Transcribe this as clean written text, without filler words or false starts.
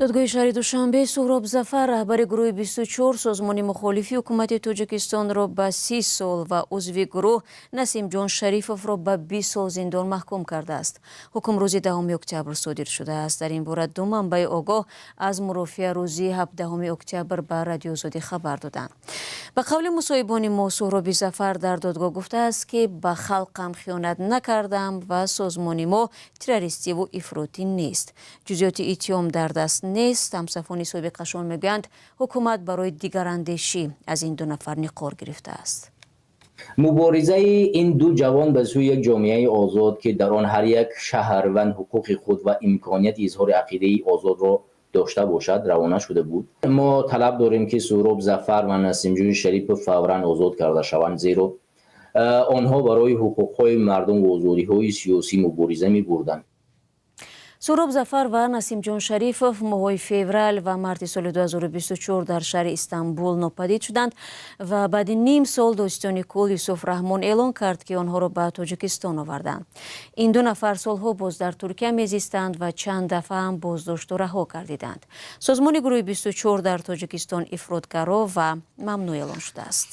Додгоҳи шаҳри Душанбе Суҳроб Зафар, раҳбари гурӯҳи 24, созмони мухолифи ҳукумати Тоҷикистонро, ба 30 сол ва узви гурӯҳ Насимҷон Шарифовро ба 20 сол зиндон маҳкум кардааст. Ҳукм рӯзи 10 октябр содир шудааст. Дар ин бора ду манбаи огоҳ аз мурофиа рӯзи 17 октябр ба Радиои Озодӣ хабар доданд. Ба қавли мусоҳибони мо, Суҳроби Зафар дар додгоҳ гуфтааст, ки ба халқам хиёнат накардам ва созмони мо террористиву ифротӣ нест. Ҷузъиёти иттиҳом дар даст нест. Ҳамсафони собиқашон мегӯянд, ҳукумат барои дигарандешӣ аз ин ду нафар никор гирифтааст. Муборизаи ин ду ҷавон ба сӯи як ҷомеаи озод, ки дар он ҳар як шаҳрванд ҳуқуқи худ ва имконияти изҳори ақидаи озодро дошта бошад, равона шуда буд. Мо талаб дорем, ки Суҳроб Зафар ва Насимҷон Шарипов фавран озод карда шаванд, зеро онҳо барои ҳуқуқҳои мардум ва озодиҳои сиёсӣ мубориза мебурданд. Суҳроб Зафар ва Насимҷон Шарифов моҳҳои феврал ва марти соли 2024 дар шаҳри Истанбул нопадид шуданд ва баъди ним сол додситони кулл Юсуф Раҳмон эълон кард, ки онҳоро ба Тоҷикистон оварданд. Ин ду нафар солҳо боз дар Туркия мезистанд ва чанд дафъа ҳам боздошту раҳо гардиданд. Созмони гурӯҳи 24 дар Тоҷикистон ифротгаро ва мамнӯъ эълон шудааст.